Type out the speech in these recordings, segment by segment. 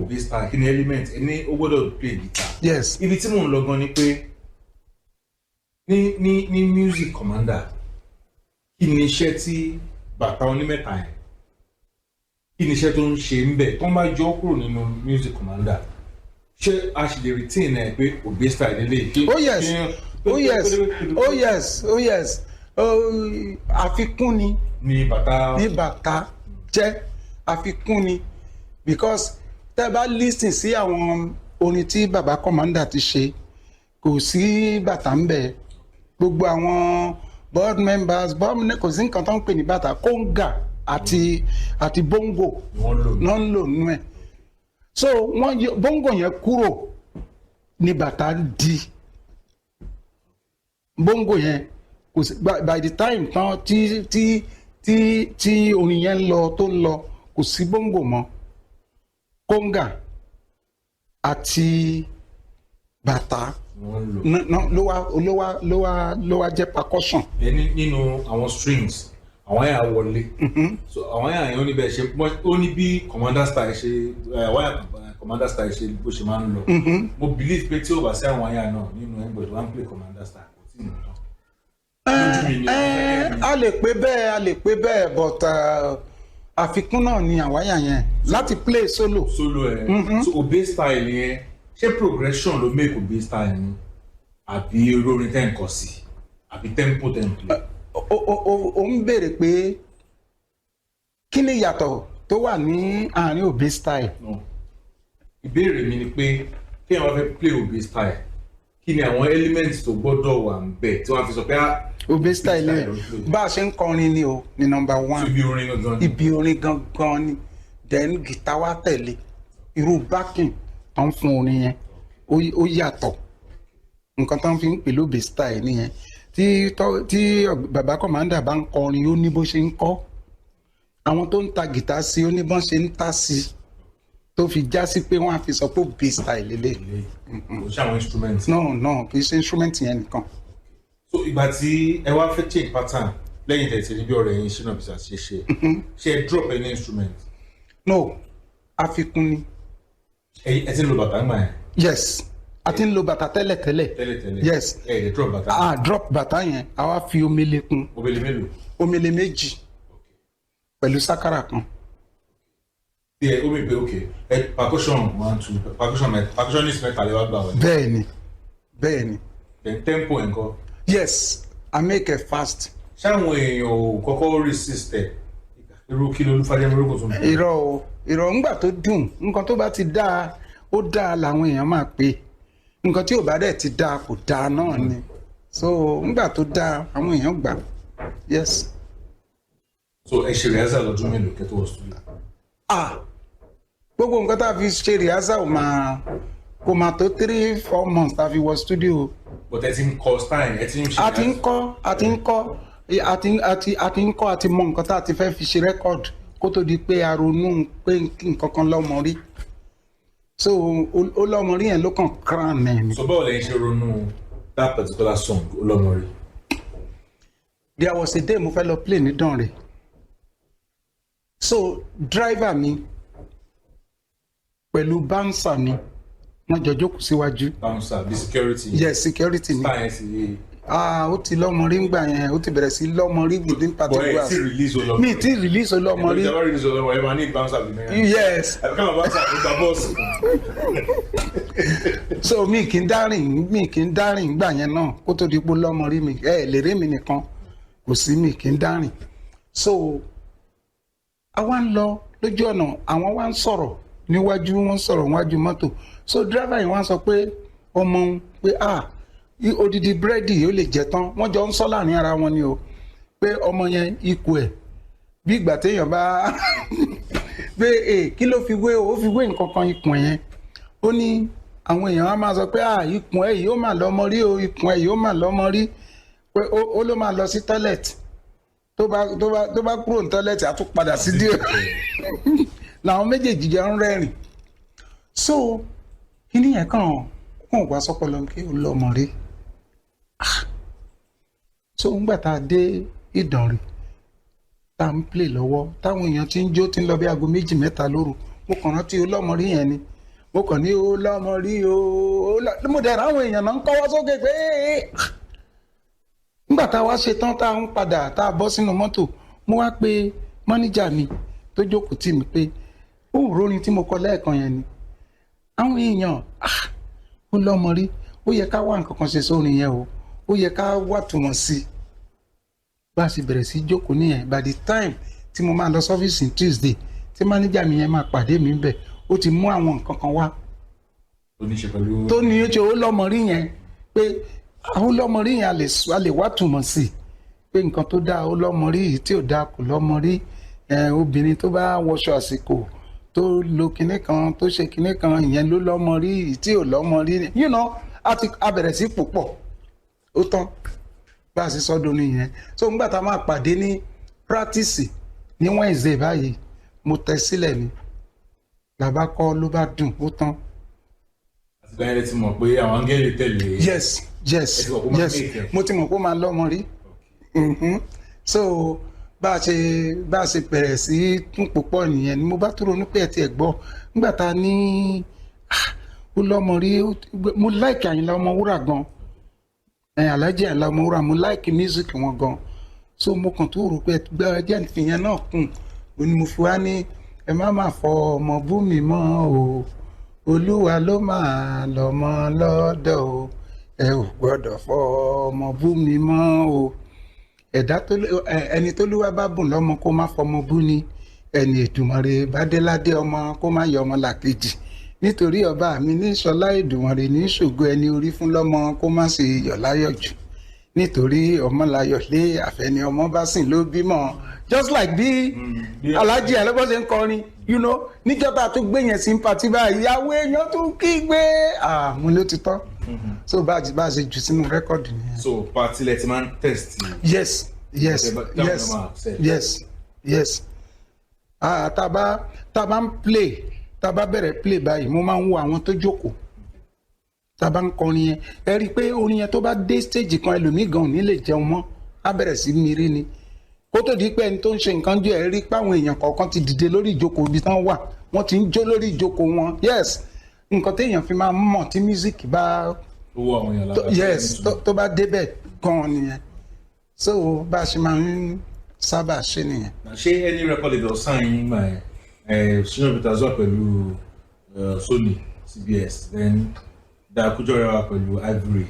Obey style, kí ni element ẹni ó gbọ́dọ̀ play guitar? Yes. Ibi tí mò ń lọ gan ni pé ní music Commander, kí ni iṣẹ́ tí bàtà onímẹ́ta yẹn, kí ni iṣẹ́ tó ń ṣe ń bẹ̀? Tó ń bá yọ kúrò nínú music Commander, ṣé a sì lè retain ẹ pé Obey style lélẹ̀? Oh yes, oh yes, oh yes, oh yes. Oh, àfikún ni. Ní bàtà. Ní bàtà jẹ́ àfikún ni, because tẹ́ bá listen sí àwọn orin tí baba Commander ti ṣe, kò sí bàtà ń bẹ̀. Gbogbo àwọn board members, board, kò sí nǹkan tó ń pè ní bàtà. Conga àti bongo ni wọ́n lò. Náà ń lò nínú ẹ̀. So wọ́n yọ bongo yẹn kúrò ní bàtà di bongo yẹn. Kò sí by the time tán tí orin yẹn ń lọ, tó ń lọ, kò sí bongo mọ́. Conga àti bàtà wọ́n lò. Ló wá jẹ́ percussion. Ẹni nínú àwọn strings, àwọn àyà wọlé. So àwọn àyà yẹn, ó ní bẹ́ẹ̀ ṣe, ó ní bí Commander style ṣe, àwọn àyà Commander style ṣe, bó ṣe máa ń lọ. Mo believe pé tí ó bá sí àwọn àyà náà nínú ẹgbẹ́ tó wá ń play Commander style, kò tí ì mú tán lójú mi ni. A lè pé bẹ́ẹ̀, a lè pé bẹ́ẹ̀, but àfikún náà ni àwáyà yẹn láti play solo. Solo ẹ. So Obey style yẹn, ṣé progression ló make Obey style ni, àbí irú orin tẹ́ ń kọ sí, àbí tempo tẹ́ ń play? O ń béèrè pé kí ni ìyàtọ̀ tó wà ní àárín Obey style? No. Ìbéèrè mi ni pé kí ẹ máa fẹ́ play Obey style, kí ni àwọn elements tó gbọ́dọ̀ wà ń bẹ̀ tí wọ́n á fi sọ pé ah, Obey style style yẹn, ló ń play? Bá a ṣe ń kọrin ni o, ní number one. Ibi orin gangan ni. Ibi orin gangan ni. Then guitar wá tẹ̀lé. Irú backing tó ń fún orin yẹn, ó yàtọ̀. Nǹkan tó ń fi ń pè lóbe style nìyẹn. Tí bàbá Commander bá ń kọrin, ó ní bó ṣe ń kọ. Àwọn tó ń ta guitar sí, ó ní bọ́n ṣe ń ta sí, tó fi já sí pé wọ́n á fi sọ pé Obey style lélẹ̀. Kò sí àwọn instrument. No, kì í ṣe instrument yẹn nìkan. So ìgbà tí ẹ wá fẹ́ change pattern, lẹ́yìn tẹ̀ tí rí bí ọ̀rẹ́ yín Shina Peters ṣe, ẹ drop any instrument? No, àfikún ni. Ẹ ti ń lo bàtà ńgbà yẹn? Yes, a ti ń lo bàtà tẹ́lẹ̀tẹ́lẹ̀. Tẹ́lẹ̀tẹ́lẹ̀. Yes. Ẹ lè drop bàtà. A drop bàtà yẹn, a wá fi omele kún. Omele mélòó? Omele 2 pẹ̀lú sákàrà kan. Tí ẹ ó mi pé, ok, ẹ percussion one, two, percussion mẹ́ta, percussionist mẹ́ta lè wá gbà wọlé. Bẹ́ẹ̀ni. Then tempo ẹ̀ ńkọ́? Yes, I make it fast. Ṣáwọn èèyàn ò kọ́kọ́ resist ẹ̀, irú kí ló Olúfàjẹ́mi orúkọ tó ń bọ̀? Irọ́ o, irọ́. Ńgbà tó dùn, nǹkan tó bá ti dáa, ó dáa làwọn èèyàn máa pè. Nǹkan tí ò bá dẹ̀ ti dáa, kò dáa náà ni. So ńgbà tó dáa, àwọn èèyàn gbà, yes. So ẹ ṣe rehearsal lọ́dún mélòó kẹ́ tó wọ studio? Ah, gbogbo nǹkan tá a fi ṣe rehearsal máa kò máa tó 3-4 months tá a fi wọ studio. But ẹ ti ń kọ style, ẹ ti ń ṣe A ti ń kọ́, a ti ń kọ́, a ti ń kọ́, a ti mọ nǹkan tá a ti fẹ́ fi ṣe record kó tó di pé a ronú pé nǹkan kan lọ́mọ rí. So ó lọ́mọ rí yẹn ló kàn crown ẹ̀ ni. So báwo lẹ́yìn ṣe ronú that particular song, Olọ́mọrí? There was a day mo fẹ́ lọ play ní Dànrè. So driver mi pẹ̀lú bouncer mi, wọ́n jọ jókòó síwájú. Bouncer bí security? Yes, security ni. Style yẹn sì? Ah, ó ti lọ́mọ rí ńgbà yẹn. Ó ti bẹ̀rẹ̀ sí lọ́mọ rí within But ẹ particulars. ti release Olọ́mọrí? Mi ti release Olọ́mọrí. Ìjọba release Olọ́mọrí, ẹ máa ní bouncer bí mẹ́rin. Yes. Àbí káwọn bouncer ló gba bọ́ọ̀sì? So mi kì í dárìn gbà yẹn náà kó tó di pé lọ́mọ rí mi. Ẹ lè rí mi nìkan, kò sí, mi kì í dárìn. So a wá ń lọ lójú ọ̀nà, àwọn wá ń sọ̀rọ̀ níwájú, wọ́n ń sọ̀rọ̀ níwájú mọ́tò. So driver yìí wá ń sọ pé ọmọ òun pé, ah, odidi búrẹ́dì ó lè jẹ tán. Wọ́n jọ ń sọ láàrin ara wọn ni o, pé ọmọ yẹn, ikú ẹ̀ bí ìgbà téèyàn bá pé kí ló fi wé o, ó fi wé nǹkan kan, ikùn yẹn. Ó ní àwọn èèyàn á máa sọ pé, ah, ikùn ẹ̀ yìí ó mà lọ́mọ rí o, ikùn ẹ̀ yìí ó mà lọ́mọ rí, pé ó ló máa lọ sí toilet, tó bá kúrò ní toilet, á tún padà sí díẹ̀. Làwọn méjèèjì jọ ń rẹ́rìn. So kíní yẹn kàn wá sọ́pọlọ kí ó lọ́mọ rí. Ah. So ńgbà tá a dé Ìdànrè, tá a ń play lọ́wọ́, táwọn èèyàn ti ń jó, ti ń lọ bí aago 2, 3 lóru, mo kàn rántí olọ́mọ rí yẹn ni. Mo kàn ní ó lọ́mọ rí o, mo dẹ̀ ráwọn èèyàn náà ń kọ́wọ́ sókè pé nígbà tá a wá ṣe tán, tá a ń padà, tá a bọ́ sínú mọ́tò, mo wá pé mọ́níjà mi tó jókòó tì mí pé ó rórin tí mo kọ lẹ́ẹ̀kan yẹn ni àwọn èèyàn, ah, ó lọ́mọ rí, ó yẹ ká wá nǹkan kan ṣe sórin yẹn o, ó yẹ ká wá túmọ̀ sí i. Bá a ṣe bẹ̀rẹ̀ sí jókòó nìyẹn. By the time tí mo máa lọ sọ́fíìsì ní Tuesday, tí mánéjà mi yẹn máa pàdé mi bẹ̀, ó ti mú àwọn nǹkan kan wá Tó ní ṣe pẹ̀lú tó ní ṣe ó lọ́mọ rí yẹn, pé ó lọ́mọ rí yẹn, a lè wá túmọ̀ sí i pé nǹkan tó dáa ó lọ́mọ rí, èyí tí ò dáa kò lọ́mọ rí. Obìnrin tó bá wọṣọ àsìkò, tó lo kinní kan, tó ṣe kinní kan, ìyẹn ló lọ́mọ rí, èyí tí ò lọ́mọ rí. A ti a bẹ̀rẹ̀ sí pòpọ̀, ó tán. Bá a ṣe sọ́dún nìyẹn. So nígbà tá a máa pàdé ní practice ní Wednesday báyìí, mo tẹ sílẹ̀ ni, làbá kọ́, ló bá dùn, ó tán. Àtìgbà yẹn lẹ ti mọ̀ pé àwọn áńgẹ́lì tẹ̀lé. Yes. Ẹ ti mọ̀ pé ó máa Yes. make it. Mo ti mọ̀ pé ó máa lọ́mọ rí. So bá a ṣe bẹ̀rẹ̀ sí tún púpọ̀ nìyẹn ni mo bá tó ronú pé ẹ tiẹ̀ gbọ́ nígbà tá a ní, ah, ó lọ́mọ rí. Mo like Àyìnlá Ọmọwúrà gan, ẹ Alhaji Àyìnlá Ọmọwúrà, mo like music wọn gan. So mo kàn tó rò pé gbẹ́ ẹjẹ́ ìfìyẹn náà kùn ó ní mo fi wá ní ẹ má má fọ ọmọ bú mi mọ́ o, Olúwa ló máa lọ́mọ lọ́dọ̀ o, ẹ ò gbọ́dọ̀ fọ ọmọ bú mi mọ́ o. Ẹ̀dá tó ẹni tó lúwa bá bùn lọ́mọ, kó má fọmọ bú ni. Ẹni Èdùmàrè bá dé ládé ọmọ, kó má yọ ọmọ làkejì, nítorí ọba mi ní sọlá, Èdùmàrè ní ṣògo. Ẹni orí fún lọ́mọ, kó má ṣe yọ̀ láyọ̀ jù, nítorí ọmọ láyọ̀ lé àfẹni ọmọ bá sìn ló bímọ. Just like bí Alhaji alẹ́bọ̀ ṣe ń kọrin níjọba tó gbé yẹn sí party báyìí, ìyàwó èèyàn tó kígbe àmú ló ti tán. So bá a ṣe jù sínú record nìyẹn. So party lẹ ti máa ń test? Yes. Okay, Yes. that one accept. Yes. Ah, tá a bá ń play, tá a bá bẹ̀rẹ̀ play báyìí, mo máa ń wo àwọn tó jókòó. Tá a bá ń kọrin yẹn, ẹ rí i pé orin yẹn, tó bá dé stage kan, ẹlòmíì gan ò ní lè jẹun mọ́, á bẹ̀rẹ̀ sí mírí ni. Kó tó di pé ẹni tó ń ṣe nǹkan jù, ẹ rí i pé àwọn èèyàn kọ̀ọ̀kan ti dìde lórí ìjókòó ibi tán wà, wọ́n ti ń jó lórí ìjókòó wọn. Yes, nǹkan téèyàn fi máa ń mọ̀ tí music bá Owó àwọn èèyàn lára. Yes, tó bá débẹ̀ gan-an nìyẹn. So bá a ṣe máa ń sábà ṣe nìyẹn. Ṣé any record label sign yín gbà yẹn? Shina Peters wà pẹ̀lú Sony CBS, then Dayo Kujore wà pẹ̀lú Ivory.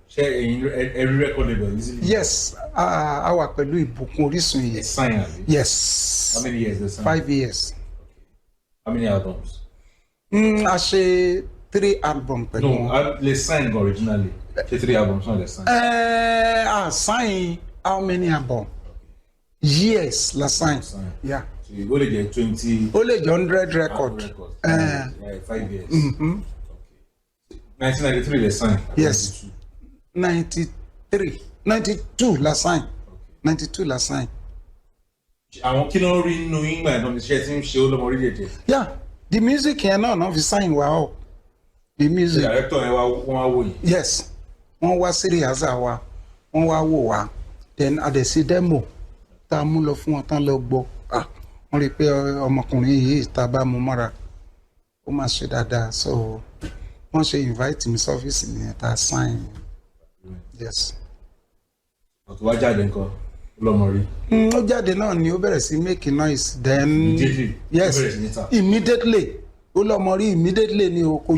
Ṣé ẹ̀yin ẹ rí record label easily? Yes, a wà pẹ̀lú Ìbùkún Orísun Ẹ yìí. sign àbí? Yes. How many years they sign? 5 years. How many albums? A ṣe three album pẹ̀lú No, wọn. Lè sign gan originally. Ṣé three albums náà lè sign? A sign how many album? Years la sign. Sign. Yeah. So ó lè jẹ́ 20 Ó lè jẹ́ 100 record. Records. Yeah, 5 years. Okay. 1993 lè sign. Yes. 93, 92 la sign, 92 la sign. Àwọn kí ló ń rí nínú yín gbà yẹn ṣe tí ń ṣe ó lọ́mọ orílẹ̀-èdè? Yeah, the music yẹn náà fi sign wa up, the music. Director yẹn wá, wọ́n wá wò yín? Yes, wọ́n wá sí rehearsal wa, wọ́n wá wò wá, then a dẹ̀ sí demo tá a mú lọ fún wọn tán lọ gbọ́. Ah, wọ́n rí i pé ọmọkùnrin yìí, tá a bá mú mọ́ra, ó máa ṣe dáadáa. So wọ́n ṣe invite mi sọ́fíìsì nìyẹn, tá a sign. Yes. Ọ̀tún wá jáde nǹkan ó lọ́mọ rí. Ó jáde náà ni ó bẹ̀rẹ̀ sí make noise then. Immediately? Yes. Ó bẹ̀rẹ̀ sí ní tà. Immediately, ó lọ́mọ rí immediately ni o kò.